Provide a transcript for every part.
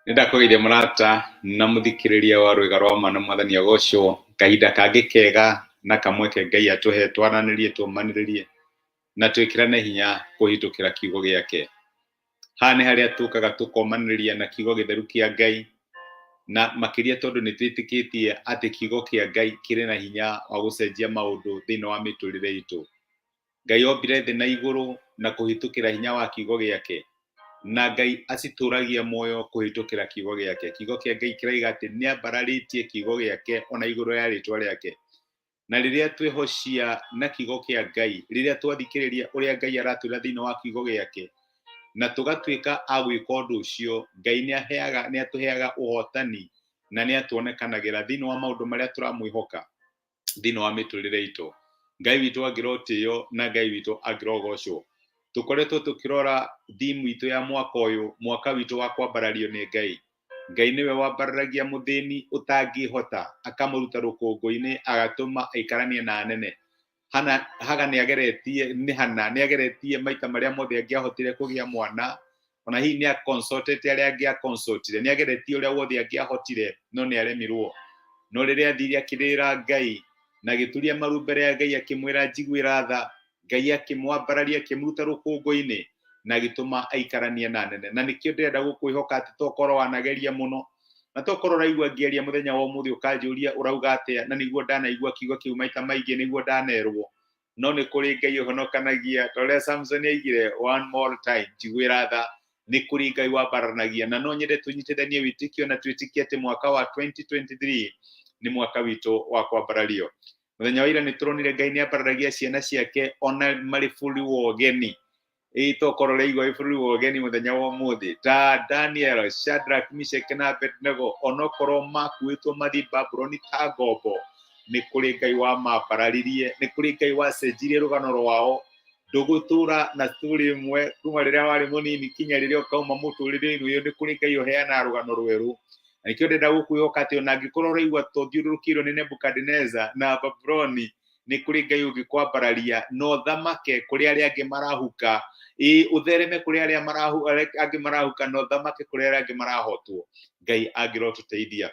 Nĩndakũgeithia mũrata na mũthikĩrĩria wa rwĩga rwa ma na mwathani agocwo. Kahinda kangĩ kega na kamweke Ngai atũhe twaranĩrie, tũmanĩrĩrie na twĩkĩrane hinya kũhĩtũkĩra kiugo gĩake. Haha nĩ harĩa tũkaga tũkomanĩrĩria na kiugo gĩtheru kĩa Ngai, na makĩria tondũ nĩ twĩtĩkĩtie atĩ kiugo kĩa Ngai kĩrĩ na hinya wa gũcenjia maũndũ thĩinĩ wa mĩtũrĩre itũ. Ngai ombire thĩ na igũrũ na kũhĩtũkĩra hinya wa kiugo gĩake, na Ngai acitũragia muoyo kũhĩtũkĩra kiugo gĩake. Kiugo kĩa Ngai kĩraiga atĩ nĩ ambararĩtie kiugo gĩake ona igũrũ ya rĩtwa rĩake. Na rĩrĩa twehocia na kiugo kĩa Ngai, rĩrĩa twathikĩrĩria ũrĩa Ngai aratwĩra thĩinĩ wa kiugo gĩake, na tũgatuĩka a gwĩka ũndũ ũcio, Ngai nĩ aheaga, nĩ atũheaga ũhotani na nĩ atuonekanagĩra thĩinĩ wa maũndũ marĩa tũramwĩhoka thĩinĩ wa mĩtũrĩre itũ. Ngai witũ angĩrotĩo na Ngai witũ angĩrogocwo. Tũkoretwo tũkĩrora theme itũ ya mwaka ũyũ, mwaka witũ wa kwambarario nĩ Ngai. Ngai nĩwe wambararagia mũthĩni ũtangĩhota, akamũruta rũkũngũ-inĩ, agatũma aikaranie na anene. Hana, Haga nĩ ageretie, nĩ Hana nĩ ageretie maita marĩa mothe angĩahotire kũgĩa mwana, ona hihi nĩ aconsultete arĩa angĩ aconsultire, nĩ ageretie ũrĩa wothe angĩahotire, no nĩ aremirwo. No rĩrĩa athire akĩrĩra Ngai, na agĩturia maru mbere ya Ngai akĩmwĩra njiguĩra tha, Ngai akĩmwambararia akĩmũruta rũkũngũ-inĩ na agĩtũma aikaranie na anene. Na nĩkĩo ndĩrenda gũkwĩhoka atĩ tokorwo wanageria mũno, na tokorwo ũraigua ngĩaria mũthenya wa ũmũthĩ ũkanjũria ũrauga atĩa, na nĩguo ndanaigua kiugo kĩu maita maingĩ, nĩguo ndanerwo. No nĩ kũrĩ Ngai ũhonokanagia, ta ũrĩa Samson aigire, one more time, njiguĩra tha. Nĩ kũrĩ Ngai wambaranagia, na no nyende tũnyitithanie wĩtĩkio na twĩtĩkie atĩ mwaka wa 2023 nĩ mwaka witũ wa kwambarario. Mũthenya wa ira nĩ tũronire Ngai nĩ ambararagia ciana ciake ona marĩ bũrũri wa ũgeni. Ĩĩ tokorwo ũraigua wĩ bũrũri wa ũgeni mũthenya wa ũmũthĩ, ta Daniel, Shadrach, Meshach na Abednego, onokorwo makuĩtwo mathiĩ Babuloni ta ngombo, nĩ kũrĩ Ngai wamambararirie, nĩ kũrĩ Ngai wacenjirie rũgano rwao. Ndũgũtũra na story ĩmwe kuma rĩrĩa warĩ mũnini kinya rĩrĩa ũkauma mũtũrĩre-inĩ ũyũ, nĩ kũrĩ Ngai ũheanaga rũgano rwerũ. Na nĩkĩo ndĩrenda gũkwĩhoka atĩ ona angĩkorwo ũraigua ta ũthiũrũrũkĩirwo nĩ Nebukadneza na Babuloni, nĩ kũrĩ Ngai ũngĩkwambararia na ũthamake kũrĩ arĩa angĩ marahuka, ĩĩ ũthereme kũrĩ arĩa angĩ marahuka na ũthamake kũrĩ arĩa angĩ marahotwo. Ngai angĩrotũteithia.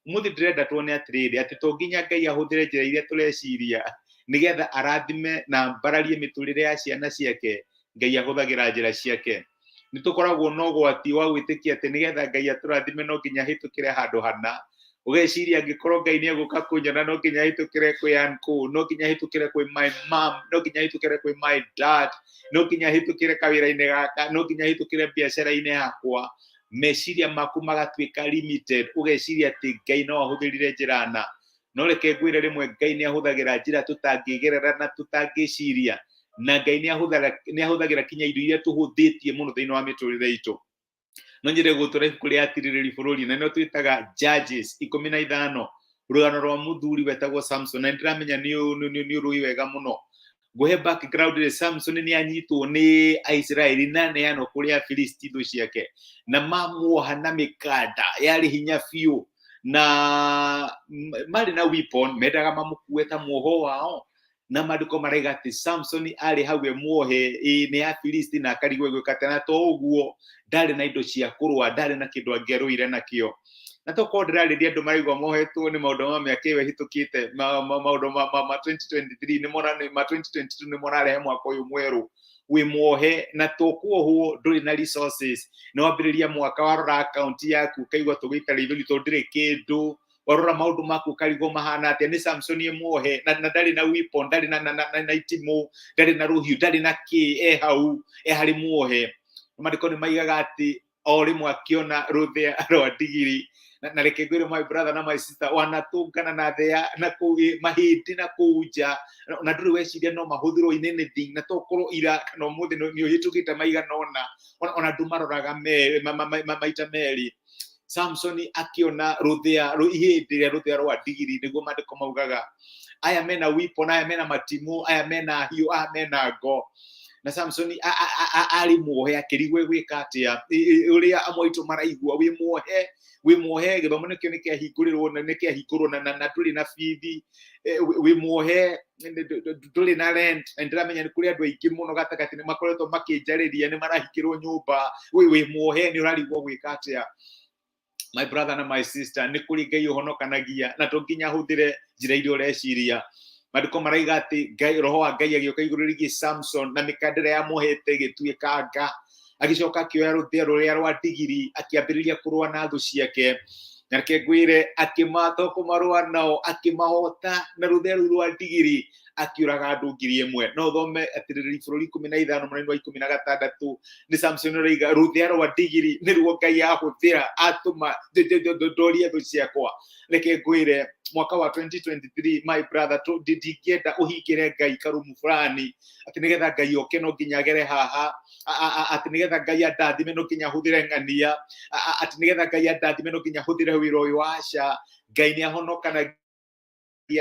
Ũmũthĩ ndĩrenda tuone atĩrĩrĩ, atĩ to nginya Ngai ahũthĩre njĩra iria tũreciria nĩgetha arathime na ambararie mĩtũrĩre ya ciana ciake. Ngai ahũthagĩra njĩra ciake. Nĩ tũkoragwo na ũgwati wa gwĩtĩkia atĩ nĩgetha Ngai atũrathime no nginya ahĩtũkĩre handũ hana. Ũgeciria angĩkorwo Ngai nĩ egũka kũnyona no nginya ahĩtũkĩre kwĩ uncle, no nginya ahĩtũkĩre kwĩ my mom, no nginya ahĩtũkĩre kwĩ my dad, no nginya ahĩtũkĩre kawĩra-inĩ gaka, no nginya ahĩtũkĩre biacara-inĩ yakwa. Meciria maku magatuĩka limited, ũgeciria atĩ Ngai no ahũthĩrire njĩra na. No reke ngwĩre rĩmwe Ngai nĩ ahũthagĩra njĩra tũtangĩgerera na tũtangĩciria, na Ngai nĩ ahũthagĩra kinya indo iria tũhũthĩtie mũno thĩinĩ wa mĩtũrĩre itũ. No nyende gũtũra ibuku rĩa Atirĩrĩri Bũrũri, na nĩo twĩtaga Judges 15, rũgano rwa mũthuri wetagwo Samson, na nĩndĩramenya nĩ ũrũĩ wega mũno. Ngũhe background rĩ, Samson nĩ anyitwo nĩ Aisiraeli na aneanwo kũrĩ Afilisti thũ ciake, na mamuoha na mĩkanda yarĩ hinya biũ, na marĩ na weapon, mendaga mamũkue ta muoho wao. Na maandĩko maraiga atĩ Samson arĩ hau e muohe nĩ Afilisti na akarigwo egwĩka atĩa, na to ũguo ndarĩ na indo cia kũrũa, ndarĩ na kĩndũ angĩarũire nakĩo. Na tokorwo ndĩrarĩria andũ maraigua mohetwo nĩ maũndũ ma mĩaka ĩyo ĩhĩtũkĩte, maũndũ ma 2023 nĩ mora, ma 2022 nĩ morarehe mwaka ũyũ mwerũ wĩ muohe, na to kuohwo ndũrĩ na resources. Nĩ wambĩrĩria mwaka warora account yaku ũkaigua tũgĩita rĩithũri tondũ ndĩrĩ kĩndũ, warora maũndũ maku ũkarigwo mahana atĩa. Nĩ Samson e muohe na ndarĩ na weapon, ndarĩ na itimũ, ndarĩ na rũhiũ, ndarĩ na kĩ, e hau e harĩ muohe. Maandĩko nĩ maigaga atĩ o rĩmwe akĩona rũthĩa rwa ndigiri, na reke ngwĩre my brother na my sister, wanatũngana na thea na kũu mahĩndĩ na kũu nja, na ndũrĩ weciria no mahũthĩrwo in anything, na tokorwo ira kana ũmũthĩ nĩ ũhĩtũkĩte maigana ũna, ona ndũmaroraga maita merĩ. Samson akĩona rũthĩa ihĩndĩ rĩa rũthĩa rwa ndigiri, nĩguo maandĩko maugaga, aya mena weapon, aya mena matimũ, aya mena hiũ, aya mena ngo. Na Samson arĩ muohe akĩrigwo egwĩka atĩa, ũrĩa amwe aitũ maraigua wĩ muohe, wĩ muohe, gĩthomo nĩkĩo nĩ kĩahingũrĩrwo na nĩ kĩahingũrwo na ndũrĩ na bithi, wĩ muohe, ndũrĩ na rent. Na nĩndĩramenya nĩ kũrĩ andũ aingĩ mũno gatagatĩ nĩ makoretwo makĩnjarĩria nĩ marahingĩrwo nyũmba, wĩ muohe, nĩ ũrarigwo gwĩka atĩa. My brother na my sister, nĩ kũrĩ Ngai ũhonokanagia na to nginya ahũthĩre njĩra iria ũreciria. Maandĩko maraiga atĩ Ngai, roho wa Ngai agĩũka igũrũ rĩgiĩ Samson na mĩkanda ĩrĩa yamũhete ĩgĩtuĩkanga, agĩcoka akĩoya rũthĩa rũrĩa rwa ndigiri akĩambĩrĩria kũrũa na thũ ciake. Na reke ngwĩre, akĩmata kũmarũa nao akĩmahota na rũthĩa rũu rwa ndigiri, akiũraga andũ 1000. No ũthome atĩrĩrĩri bũrũri 15 mũraini wa 16, nĩ Samson ũraiga rũthĩa rwa ndigiri nĩruo Ngai ahũthĩra atũma ndorie thũ ciakwa. Reke ngwĩre, mwaka wa 2023, my brother, ndingĩenda ũhingĩre Ngai karumu fulani atĩ nĩgetha Ngai oke no nginya agere haha, atĩ nĩgetha Ngai andathime no nginya ahũthĩre ng'ania, atĩ nĩgetha Ngai andathime no nginya ahũthĩre wĩra ũyũ. Aca, Ngai nĩ ahonokanagia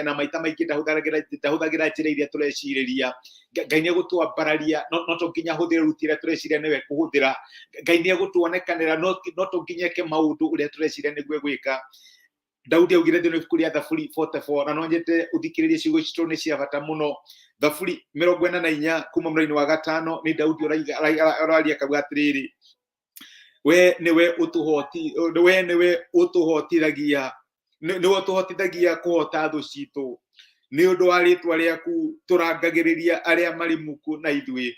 na maita maingĩ ndahũthagĩra njĩra iria tũrecirĩria. Ngai nĩ egũtwambararia, no to nginya ahũthĩre ruti ĩrĩa tũreciria nĩwe kũhũthĩra. Ngai nĩ egũtuonekanĩra, no to nginya eke maũndũ ũrĩa tũreciria nĩguo egwĩka. Daudi augire thĩinĩ wa ibuku rĩa Thaburi 44, na no nyende ũthikĩrĩrie ciugo ici tondũ nĩ cia bata mũno. Thaburi 44 kuma mũraini wa 5, nĩ Daudi ũraria akauga atĩrĩrĩ, we nĩwe ũtũhoti, we nĩwe ũtũhotithagia, nĩwe ũtũhotithagia kũhota thũ citũ. Nĩ ũndũ wa rĩtwa rĩaku tũrangagĩrĩria arĩa marĩ muku na ithuĩ.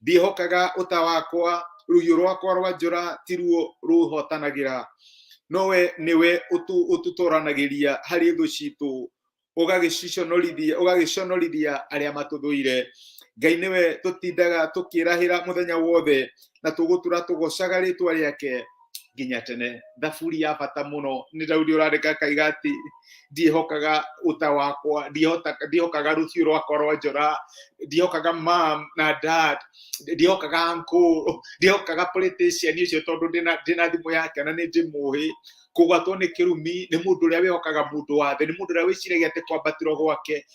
Ndiĩhokaga ũta wakwa, rũhiũ rwakwa rwa njora tiruo rũhotanagĩra, no we nĩwe ũtũtoranagĩria harĩ thũ citũ, ũgagĩconorithia arĩa matũthũire. Ngai nĩwe tũtindaga tũkĩrahĩra mũthenya wothe, na tũgũtũra tũgocaga rĩtwa rĩake nginya tene. Thaburi ya bata mũno. Nĩ Daudi ũrandĩka akaiga atĩ ndiĩhokaga ũta wakwa, ndiĩhokaga rũhiũ rwakwa rwa njora, ndiĩhokaga mam na dad, ndiĩhokaga uncle, ndiĩhokaga politician ũcio tondũ ndĩna thimũ yake na nĩ ndĩmũĩ. Kũgwatwo nĩ kĩrumi nĩ mũndũ ũrĩa wĩhokaga mũndũ wa thĩ, nĩ mũndũ ũrĩa wĩciragia atĩ kwambatĩrwo gwake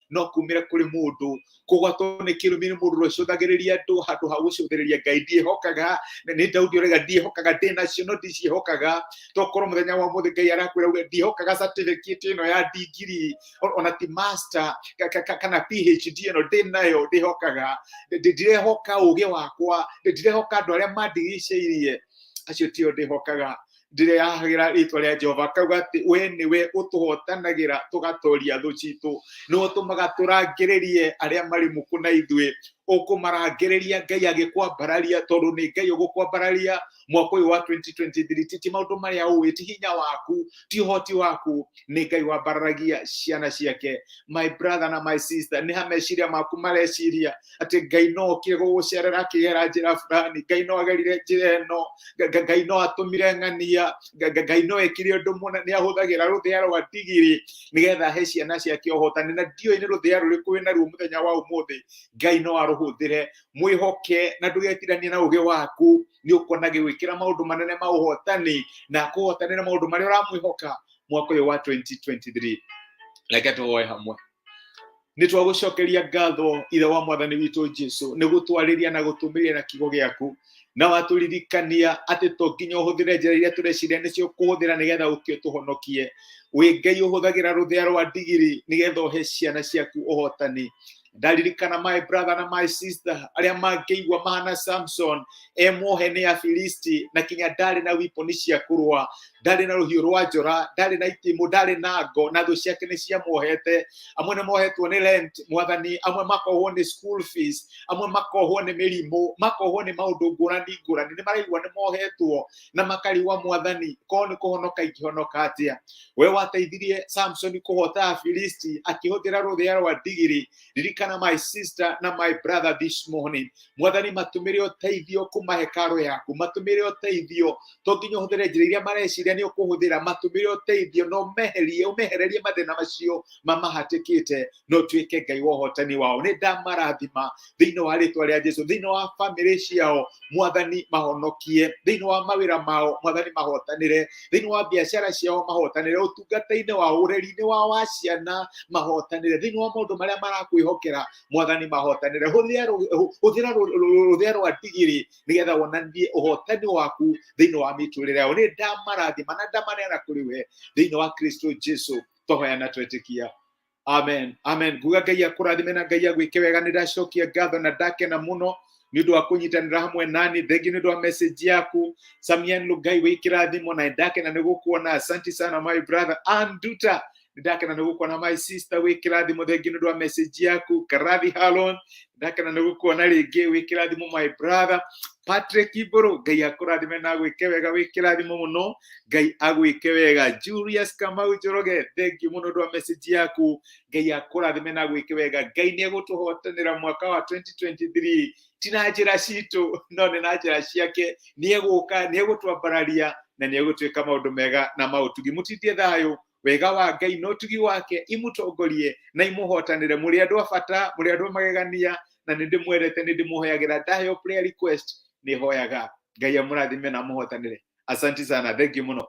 no kumĩre kũrĩ mũndũ. Kũgwatwo nĩ kĩrumi nĩ mũndũ ũrĩa ũcũthagĩrĩria andũ handũ ha gũcũthĩrĩria Ngai. Ndiĩhokaga, nĩ Daudi ũraiga ndiĩhokaga, ndĩ nacio no ndiciĩhokaga. Tokorwo mũthenya wa ũmũthĩ Ngai arakwĩra uge ndiĩhokaga certificate ĩno ya degree, ona ti master kana PhD ĩno ndĩ nayo, ndĩhokaga, ndirehoka ũgĩ wakwa, ndirehoka andũ arĩa mandigicĩirie, acio tio ndĩhokaga, ndĩrehagĩra rĩtwa rĩa Jehova. Akauga atĩ we nĩwe ũtũhotanagĩra tũgatoria thũ citũ, nĩwe ũtũmaga tũrangĩrĩrie arĩa marĩ muku na ithuĩ. Ũkũmarangĩrĩria Ngai agĩkwambararia, tondũ nĩ Ngai ũgũkwambararia mwaka ũyũ wa 2023. Ti maũndũ marĩa ũĩ, ti hinya waku, ti ũhoti waku, nĩ Ngai wambararagia ciana ciake. My brother na my sister, nĩ ha meciria maku mareciria atĩ Ngai no okire gũgũcerera akĩgera njĩra fulani, Ngai no agerire njĩra ĩno, Ngai no atũmire ng'ania, Ngai no ekire ũndũ mũna. Nĩ ahũthagĩra rũthĩa rwa ndigiri nĩgetha ahe ciana ciake ũhotani, na ndiũĩ nĩ rũthĩa rũrĩkũ wĩ naruo mũthenya wa ũmũthĩ. Ngai no arũhũthĩre. Mwĩhoke na ndũgetiranie na ũgĩ waku, nĩ ũkuona agĩgwĩkĩra maũndũ manene ma ũhotani na akũhotanĩra maũndũ marĩa ũramwĩhoka mwaka ũyũ wa 2023. Reke tũhoe hamwe. Nĩ twagũcokeria ngatho, Ithe wa Mwathani witũ Jesu, nĩ gũtwarĩria na gũtũmĩria na kiugo gĩaku, na watũririkania atĩ to nginya ũhũthĩre njĩra iria tũreciria nĩcio kũhũthĩra nĩgetha ũke ũtũhonokie. Wĩ Ngai ũhũthagĩra rũthĩa rwa ndigiri nĩgetha ũhe ciana ciaku ũhotani. Ndaririkana my brother na my sister arĩa mangĩigua mahana Samson e muohe nĩ Afilisti, na kinya ndarĩ na weapon cia kũrũa, ndarĩ na rũhiũ rwa njora, ndarĩ na itimũ, ndarĩ na ngo, na thũ ciake nĩ ciamuohete. Amwe nĩ mohetwo nĩ rent, Mwathani, amwe makohwo nĩ school fees, amwe makohwo nĩ mĩrimũ, makohwo nĩ maũndũ ngũrani ngũrani, nĩ maraigua nĩ mohetwo na makarigwa, Mwathani, korwo nĩ kũhonoka ingĩhonoka atĩa? We wateithirie Samson kũhota Afilisti akĩhũthĩra rũthĩa rwa ndigiri. Ririkana my sister na my brother this morning, Mwathani, matũmĩre ũteithio kuma hekaro yaku, matũmĩre ũteithio. To nginya ũhũthĩre njĩra iria mareciria nĩ ũkũhũthĩra, matũmĩre ũteithio na ũmeherie, ũmehererie mathĩna macio mamahatĩkĩte, na ũtuĩke Ngai wa ũhotani wao. Nĩ ndamarathima thĩinĩ wa rĩtwa rĩa Jesu, thĩinĩ wa bamĩrĩ ciao, Mwathani, mahonokie, thĩinĩ wa mawĩra mao, Mwathani, mahotanĩre, thĩinĩ wa biacara ciao mahotanĩre, ũtungata-inĩ wao, ũreri-inĩ wao wa ciana mahotanĩre, thĩinĩ wa maũndũ marĩa marakwĩhokera, Mwathani, mahotanĩre. Hũthĩra rũthĩa rwa ndigiri nĩgetha wonanie ũhotani waku thĩinĩ wa mĩtũrĩre yao. Nĩ ndamarathima na ndamaneana kũrĩ we thĩinĩ wa Kristo Jesu, twahoya na twetĩkia, amen, amen. Nguga Ngai akũrathime na Ngai agwĩke wega. Nĩ ndacokia ngatho na ndakena mũno Nĩ ũndũ wa kũnyitanĩra hamwe nani, thengiũ nĩ ũndũ wa message yaku. Samian Lugai, wĩ kĩrathimo na ndakena nĩ gũkuona. Asante sana, my brother. Anduta, ndakena nĩ gũkuona. My sister, wĩ kĩrathimo, thengiũ nĩ ũndũ wa message yaku. Karathi Halon, ndakena nĩ gũkuona rĩngĩ, wĩ kĩrathimo, my brother. Patrick Iburu, Ngai akũrathime na agwĩke wega, wĩ kĩrathimo mũno, Ngai agwĩke wega. Julius Kamau Njoroge, thengiũ mũno ũndũ wa message yaku, Ngai akũrathime na agwĩke wega. Ngai nĩ egũtũhotanĩra mwaka wa 2023, ti na njĩra citũ no nĩ na njĩra ciake. Nĩ egũka, nĩ egũtwambararia na nĩ egũtwĩka maũndũ mega na maũtugi. Mũtindie thayũ, wega wa Ngai na ũtugi wake imũtongorie na imũhotanĩre. Mũrĩ andũ a bata, mũrĩ andũ a magegania, na nĩ ndĩmwendete, nĩ ndĩmũhoyagĩra. Ndaheo prayer request nĩ hoyaga. Ngai amũrathime na amũhotanĩre. Asante sana, thank you mũno.